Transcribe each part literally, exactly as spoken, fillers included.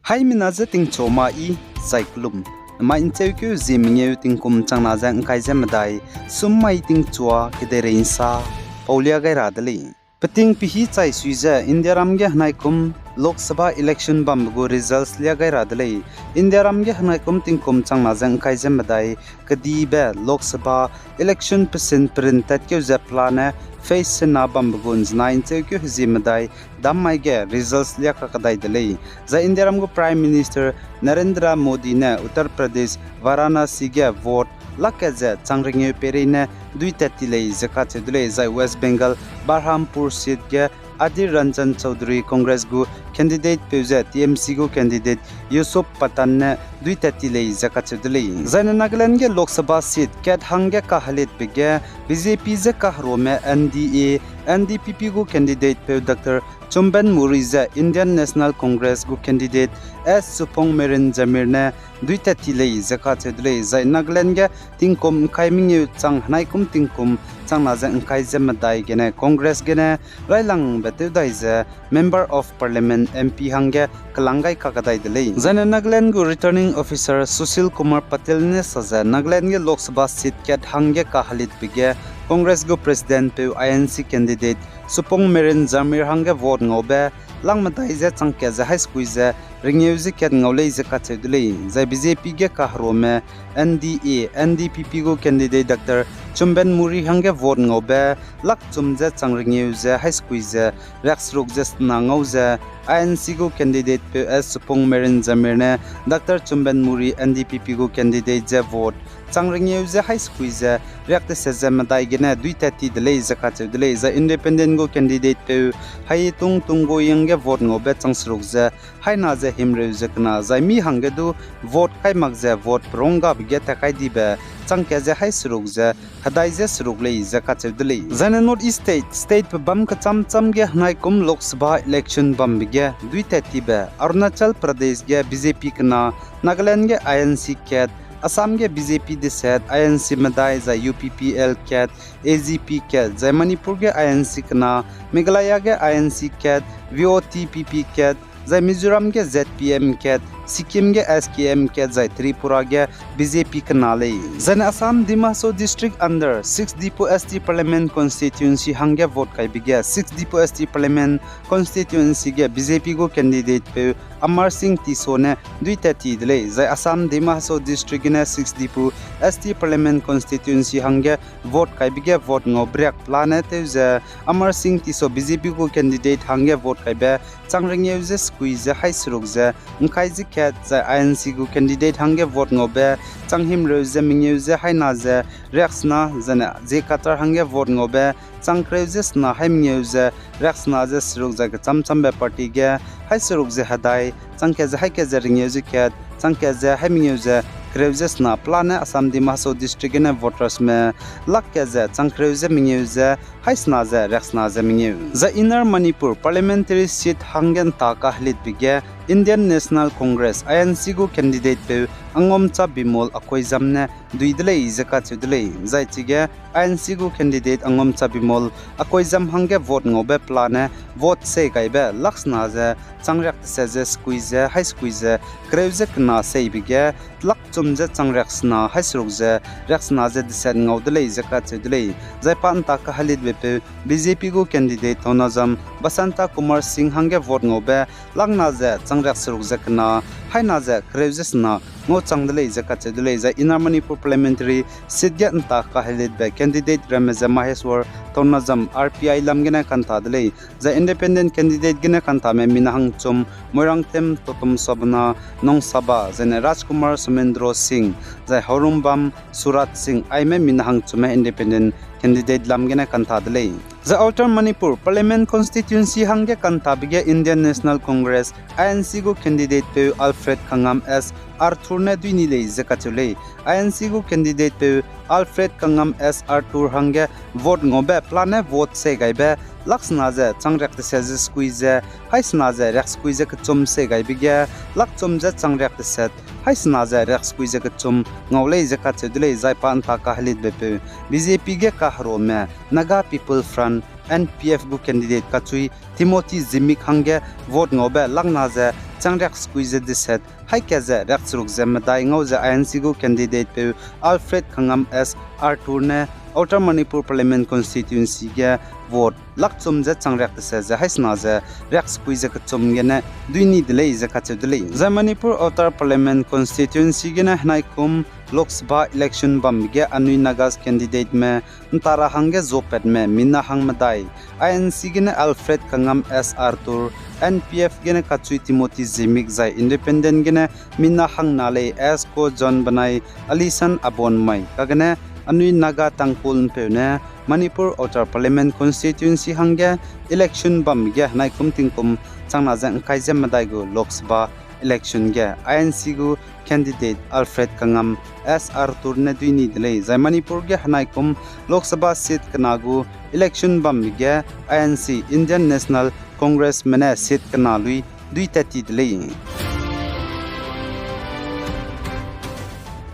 Haimena je tingchu ma i, zai kelum. Namai ’ncheukeu zie mengeu tingkum changna ze ’ngkai ze medai, sum mai tingchua kedeirei ’nsa paulia gai ra de lei. Peting pehî chai sui ze Indiaram ge henaikum Lok Sabha election bambe gu results lia gai ra de lei. Indiaram ge henaikum tingkum changna ze ’ngkai ze medai, kedibe Lok Sabha election pesin perin tatkeu ze pelane phase sena bambe gu ’nzenai ’ncheukeu hezie medai, dam mai ge results lia kakadai de lei. Zai Indiaram gu Prime Minister Narendra Modi ne Uttar Pradesh, Varanasi ge vote lak kat ze chang rengeu peireine duitat ti lei ze kacheu de lei. Zai West Bengal, Barhampur seat ge Adhir Ranjan Chaudhary Congress gu candidate peu ze T M C gu candidate Yusuf Pathan ne duitat ti lei ze kacheu de lei. Zaine Nagaland ge Lok Sabha seat kat hangge kahelitbe ge B J P je kaherume N D A, N D P P gu candidate peu Doctor Chumben Murry ze Indian National Congress gu candidate S Supong Meren Jamir ne duitat ti lei ze kacheu de lei. Zai Nagaland ge tingkum ’ngkai mengeu chang henaikum tingkum changna ze ’ngkai ze medai gene Congress gene railangbe tew dai ze Member of Parliament, M P hangge kelang gai kakadai de lei. Zaine Nagaland gu Returning Officer Sushil Kumar Patel ne sa ze Nagaland ge Lok Sabha seat kat hangge kahelitbe ge Congress gu President peu I N C candidate Supong Meren Jamir hangge vote ngaube lak medai ze chang kat ze hai sekui ze rengeu ze kat ngau lei ze kacheu de lei. Zai B J P ge kaherume N D A, N D P P gu candidate Doctor Chumben Murry hangge vote ngaube lak chum ze chang rengeu ze hai sekui ze riakseruk ze sena ngau ze I N C gu candidate peu S Supong Meren Jamir ne Doctor Chumben Murry N D P P gu candidate ze vote chang rengeu ze hai sekui ze riak deset ze medai gene duitat ti de lei ze kacheu de lei. Zai independent gu candidate peu Haitung Tungoying ge vote ngaube chang seruk ze haina ze himreu ze kena, zai mi hangge du vote kai mak ze vote perunggabe ge tat kai dibe chang kat ze hai seruk ze hedai ze seruk lei ze kacheu de lei. Zaine North East State, state pe bam kecham cham ge henaikum Lok Sabha election bambe ge duitat tibe Arunachal Pradesh ge B J P kena, Nagaland ge I N C kat, Assam ge B J P deset, I N C medai zai U P P L kat, A G P kat, zai Manipur ge I N C kena, Meghalaya ge I N C kat, V O T P P kat, zai Mizoram ge Z P M kat, Sikkim ge S K M kat, zai Tripura ge B J P kena lei. Zaine Assam Dima Hasao District under six Diphu S T Parliament Constituency hangge vote kaibe ge six Diphu S T Parliament Constituency ge B J P gu candidate peu Amar Singh Tisso ne duitat ti de lei. Zai Assam Dima Hasao District gene six Diphu S T Parliament Constituency hangge vote kaibe ge vote ngau briak pelane tew ze Amar Singh Tisso B J P gu candidate hangge vote kaibe chang rengeu ze sekui ze hai seruk ze ’ngkai ze kat, zai I N C gu candidate hangge vote ngaube chang himreu ze mengeu ze haina ze riaksena, zaine J Katar hangge vote ngaube chang kereu ze sena hai mengeu ze riaksena ze seruk zai kecham chambe party ge hai seruk ze hedai, chang kat ze hai kat ze rengeu ze kat, chang kat ze hai mengeu ze kereu ze sena pelane Assam Dima Hasao District gene votersme lak kat ze chang kereu ze mengeu ze hai sena ze riaksena ze mengeu. Zai Inner Manipur Parliamentary Seat hangge ’nta kahelitbe ge Indian National Congress, I N C gu candidate peu Angomcha Bimol Akoijam ne dui de lei ze kacheu de lei. Zai chige I N C gu candidate Angomcha Bimol Akoijam hangge vote ngaube pelane vote sei gaibe lak sena ze chang riak deset ze sekui ze hai sekui ze kereu ze kena seibe ge lak chum ze chang riaksena hai seruk ze riaksena ze deset ngau de lei ze kacheu de lei. Zai pa ’nta kahelitbe peu B J P gu candidate Thounajam Basanta Kumar Singh hangge vote ngaube lakna ze chang riak seruk ze kena, haina ze kereu ze sena ngau chang de lei ze kacheu de lei. Zai Inner Manipur Parliamentary Seat ge ’nta kahelitbe candidate ramme ze Maheshwar Thounajam R P I lam gene kanta de lei. Zai independent candidate gene kantame mina hangchum Moirangthem Totum Sobhana Nongsaba, zaine Rajkumar Somendro Singh, zai Haurumbam Suraj Singh, aime mina hangchumme independent candidate lam gene kanta de lei. Zai Outer Manipur Parliament Constituency hangge kantabe ge Indian National Congress, I N C gu candidate peu Alfred Kangam S Arthur ne dui ni lei ze kacheu lei. I N C gu candidate peu Alfred Kangam S Arthur hangge vote ngaube pelane vote sei gaibe lak sena ze chang riak deset ze sekui ze, hai sena ze riak sekui ze kechum sei gaibe ge lak chum ze chang riak deset, hai sena ze riak sekui ze kechum ngau lei ze kacheu de lei. Zai pa ’nta kahelitbe peu B J P ge kaherume Naga People Front, N P F gu candidate kachui Timothy Zimik hangge vote ngaube lakna ze chang riak sekui ze deset, haika ze riak seruk ze medai ngau ze I N C gu candidate peu Alfred Kangam S Arthur ne Outer Manipur Parliament Constituency ge vote lakchum ze chang riak deset ze haisena ze riak sekui ze kechum gene dui ni de lei ze kacheu de lei. Zai Manipur Outer Parliament Constituency gene henaikum Lok Sabha election bambe ge anui Nagas candidateme nta ra hangge zopatme mina hang medai, I N C gene Alfred Kangam S Arthur, N P F gene Kachui Timothy Zimik zai independent gene mina hangna lei S Ko John benai Alison Abonmai. Kagene anui Naga Tangkhul ’mpeu ne Manipur Outer Parliament Constituency hangge election bambe ge henaikum tingkum changna ze ’ngkai ze medai gu Lok Sabha election ge I N C gu candidate Alfred Kangam S Arthur ne dui ni de lei, zai Manipur ge henaikum Lok Sabha seat kena gu election bambe ge I N C, Indian National Congressme ne seat kena lui dui tat ti de lei.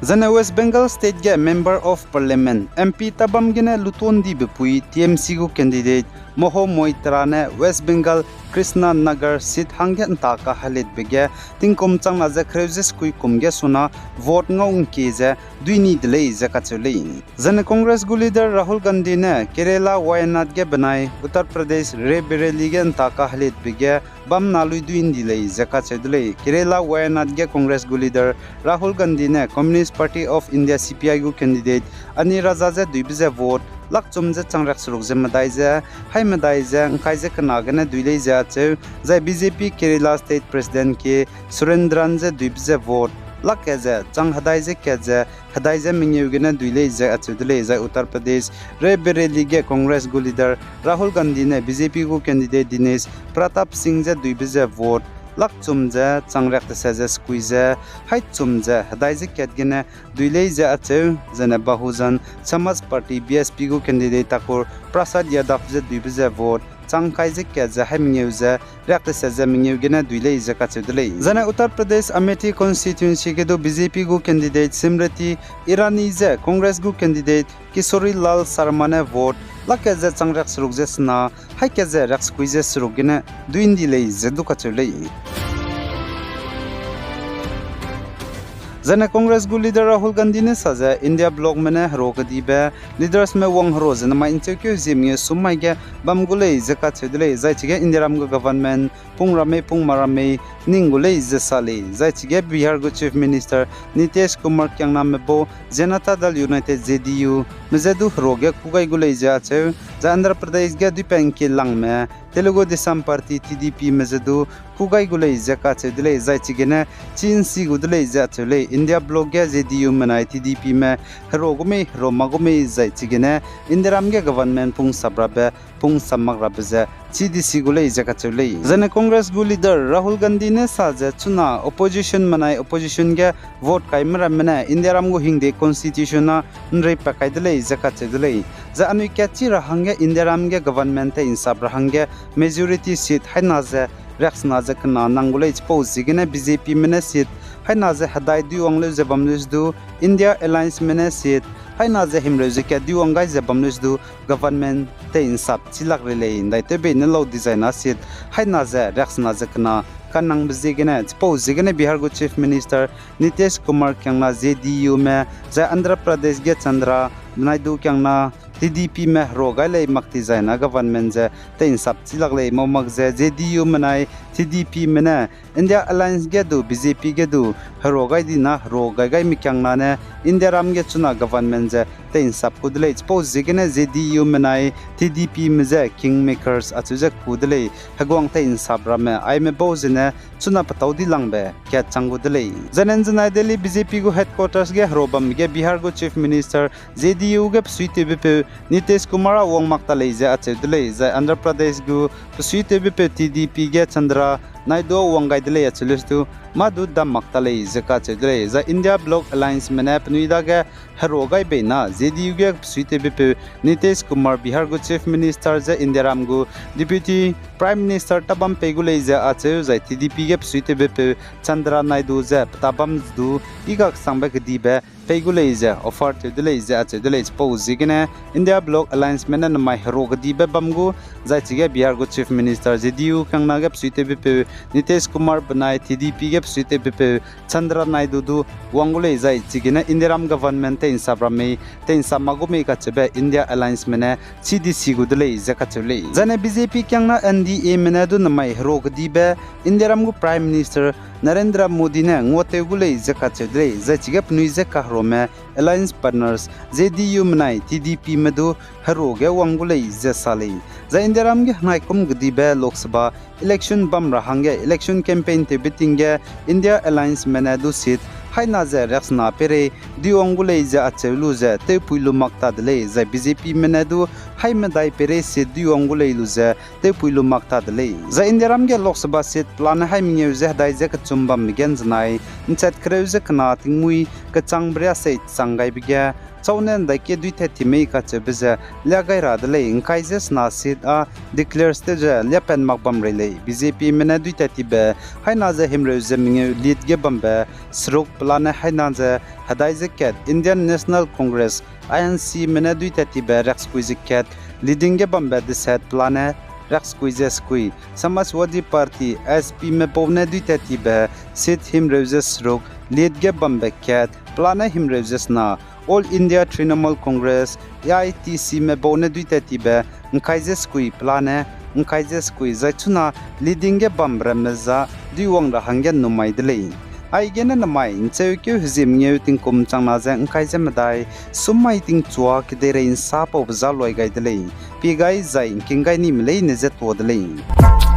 Zane West Bengal State ge Member of Parliament, M P tabam gene lutondibe pui T M C gu candidate Moho Moitra ne West Bengal Krishnanagar seat hangge nta kahelitbe ge tingkum changna ze kereu ze sekui kum ge suna vote ngau ’ngkie ze dui ni de lei ze kacheu lei. Zane Congress gu leader Rahul Gandhi ne Kerala Wayanad ge benai Uttar Pradesh Raebareli ge nta kahelitbe ge bam na lui dui ’ndi lei ze kacheu de lei. Kerala Wayanad ge Congress gu leader Rahul Gandhi ne Communist Party of India, C P I gu candidate Annie Raza je duibe ze vote lakchum ze chang riak seruk ze medai ze, hai medai ze ’ngkai ze kena gene dui lei ze acheu, zai B J P Kerala State President K Surendran je duibe ze vote lak kat ze chang hedai ze kat ze hedai ze mengeu gene dui lei ze acheu de lei, zai Uttar Pradesh Raebareli ge Congress gu leader Rahul Gandhi ne B J P gu candidate Dinesh Pratap Singh je duibe ze vote lakchum ze chang riak deset ze sekui ze, hai chum ze hedai ze kat gene dui lei ze acheu, zane Bahujan Samaj Party, B S P gu candidate Thakur Prasad Yadav je duibe ze vote chang kai ze kat ze hai mengeu ze riak deset ze mengeu gene dui lei ze kacheu de lei. Zane Uttar Pradesh Amethi constituency ge du B J P gu candidate Smriti Irani je Congress gu candidate Kishori Lal Sharma ne vote lak kat ze chang riak seruk ze sena, hai kat ze riak sekui ze seruk gene dui ’ndi lei ze du kacheu lei. Zane Congress gu leader Rahul Gandhi ne sa ze India blocme ne hero kedibe leadersme wang hero ze namai ’ncheukeu ziemmengeu sum mai ge bam gu lei ze kacheu de lei, zai chige Indiaram gu government pung ramme pung ma ramme ning gu lei ze sa lei, zai chige Bihar gu Chief Minister Nitish Kumar kiangname bau Janata Dal United, J D U me je du hero ge kû gai gu lei ze acheu, zai Andhra Pradesh ge duipat ’ngkie langme Telugu Desam Party, T D P me je du kû gai gu lei ze kacheu de lei, zai chigene chî ’nsi gu de lei ze acheu lei. India bloc ge J D U menai T D P me hero gu mei, hero ma gu mei zai chigene Indiaram ge government pung sap rabe pung sap mak rabe ze chî di si gu lei ze kacheu lei. Zane Congress gu leader Rahul Gandhi ne sa ze chuna opposition menai opposition ge vote kaime ramme ne Indiaram gu hingde constitution â ’nrei pat kai de lei ze kacheu de lei. Zai anui katchi ra hangge Indiaram ge government tei ’nsap ra hangge majority seat haina ze riaksena ze kena nang gu lei, chipau ziegene B J P me ne seat haina ze hedai duiwang leu ze bam leu du, India Allianceme ne seat haina ze himreu ze kat duiwang gai ze bam leu du, government tei ’nsap chilak rei lei ’ndaitewbei ne lau dizai na seat haina ze riaksena ze kena kanangbe ziegene, chipau ziegene Bihar gu Chief Minister Nitish Kumar kiangna J D U me, zai Andhra Pradesh ge Chandra Naidu kiangna T D P me hero gai lei mak dizai na government ze tei ’nsap chilak lei mau mak ze J D U menai T D P me ne India Alliance ge du B J P ge du hero gai di na hero gai gaime kiangna ne Indiaram ge chuna government ze tei ’nsap ku de lei, chipau ziegene J D U menai T D Pme je kingmakers acheu ze ku de lei, heguang tei ’nsap ramme aime bau zene chuna petâu di langbe kat chang gu de lei. Zane ’nzenai Delhi B J P gu headquarters ge hero bambe ge Bihar gu Chief Minister J D U ge besuitewbepeu Nitish Kumar â wang mak ta lei ze acheu de lei, zai Andhra Pradesh gu besuitewbepeu T D P ge Chandra Naidu â wang gai de lei acheu leu du, mâ du dam mak ta lei ze kacheu de lei, zai India bloc allianceme ne penui dage hero gai bei na J D U ge besuitewbepeu Nitish Kumar Bihar gu Chief Minister je Indiaram gu Deputy Prime Minister ta bam pei gu lei ze acheu, zai T D P ge besuitewbepeu Chandra Naidu je pe ta bam du i gaksangbe kedibe pei gu lei ze offer tew de lei ze acheu de lei. Chipau ziegene India bloc allianceme ne namai hero kedibe bam gu, zai chige Bihar gu Chief Minister J D U kiangna ge besuitewbepeu Nitish Kumar benai T D P ge besuitewbepeu Chandra Naidu du wang gu lei, zai chigene Indiaram government tei'nsap ra mei, tei'nsap mak gu mei kacheube India allianceme ne chidisi gu de lei ze kacheu lei. Zaine B J P kiangna N D Ame ne du namai hero kedibe Indiaram gu Prime Minister Narendra Modi ne nguatew gu lei ze kacheu de lei, zai chige penui je kaherome alliance partners J D U menai T D Pme du hero ge wang gu lei ze sa lei. Zai Indiaram ge henaikum kedibe Lok Sabha election bam ra hangge election campaign tewbe ting ge India allianceme ne du seat haina ze riaksena peirei duiwang gu lei ze acheu lu ze tewpui lu mak ta de lei, zai B J Pme ne du haimedai peirei seat duiwang gu lei lu ze tewpui lu mak ta de lei. Zai Indiaram ge Lok Sabha seat pelane hai mengeu ze hedai ze kechum bambe gen zenai, nchat kereu ze kena tingmui kechangbe riasei chang gaibe ge, chaune ndaike duitat ti mei kacheube ze lia gai ra de lei. Ngkai ze sena seat â declare tew ze liapat mak bam rei lei. B J Pme ne duitat tibe haina ze himreu ze mengeu lead ge bambe seruk pelane haina ze hedai ze kat, Indian National Congress, I N Cme ne duitat tibe riaksekui ze kat, leading ge bambe deset pelane riaksekui ze sekui, Samajwadi Party, S Pme bau ne duitat tibe seat himreu ze seruk, lead ge bambe kat pelane himreu ze sena, All India Trinamool Congress, A I T Cme bau ne duitat tibe ngkai ze sekui pelane ngkai ze sekui, zai chuna leading ge bambe ramme za duiwang ra hangge numai de lei. Aigene namai ncheukeu hezie mengeu tingkum changna ze ngkai ze medai, summai tingchua kedeirei nsa paube za luai gai de lei. Pie gai zai ngking gai nime leine ze tuâ de lei.